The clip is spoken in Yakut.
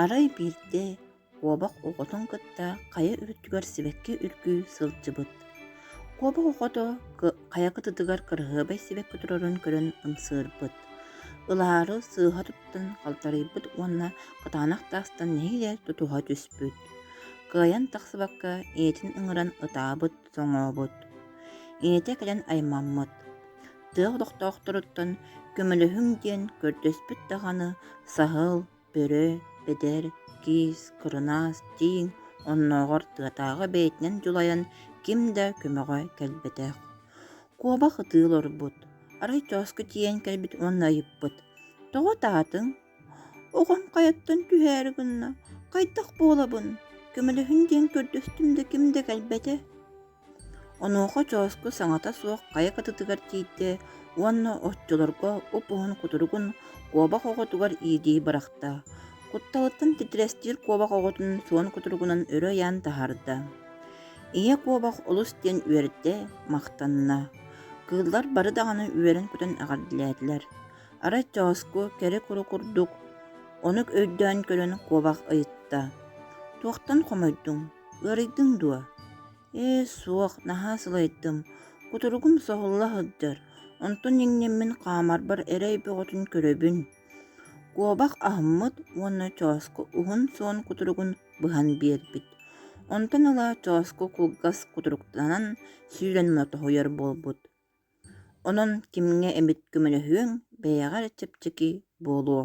Арай биирдэ куобах оҕотун кытта хайа үрдүгэр сибэкки үргүү сылдьыбыт. Куобах оҕото хайа кытытыгар кыраһыабай сибэкки турарын көрөн ымсыырбыт. Ылаары сыыһа туттан халтарыйбыт уонна кытаанах таастан нэһиилэ тутуһа түспүт. Кыайан тахсыбакка ийэтин ыҥыран ытаабыт, соҥообут. Ийэтэ кэлэн аймаммыт. Тыа олохтоохторуттан көмөлөһүҥ диэн көрдөспүт даҕаны саһыл, бөрө, бэдэр, киис, кырынаас, тииҥ, оннооҕор тыатааҕы бэйэтинэн дьулайан ким да көмөҕө кэлбэтэх. Куобах ытыы олорбут, арай чооску тиийэн кэлбит уонна ыйыппыт: «Тоҕо ытаатыҥ? Оҕом хайаттан түһээри гынна, хайдах буолабын? Көмөлөһүн диэн көрдөстүм да ким да кэлбэтэ» Онуоха чооску саҥата суох хайа кытытыгар тиийдэ уонна оччолорго уп-уһун кутуругун куобах оҕотугар иидии бырахта, кутталыттан титирэстиир куобах оҕотун суон кутуругунан өрө ыйаан таһаарда. Ийэ куобах олус диэн үөрдэ, махтанна. Кыыллар бары даҕаны үөрэн-көтөн эҕэрдэлээтилэр. Арай чооску кэрэ-куру курдук онук өйдөөн көрөн куобах ыйытта: «Туохтан хомойдуҥ, ыарыйдыҥ дуо?» Ээ, суох, наһаа сылайдым, кутуругум соһулла сылдьар, онтон иҥнэммин хаамарбар эрэй бөҕөтүн көрөбүн. Куобах аһыммыт уонна чооску уһун суон кутуругун быһан биэрбит. Онтон ыла чооску кылгас кутуруктанан сүүрэн мотоһуйар буолбут. Онон кимҥэ эмит көмөлөһүөҥ, бэйэҕэр чэпчэки буолуо.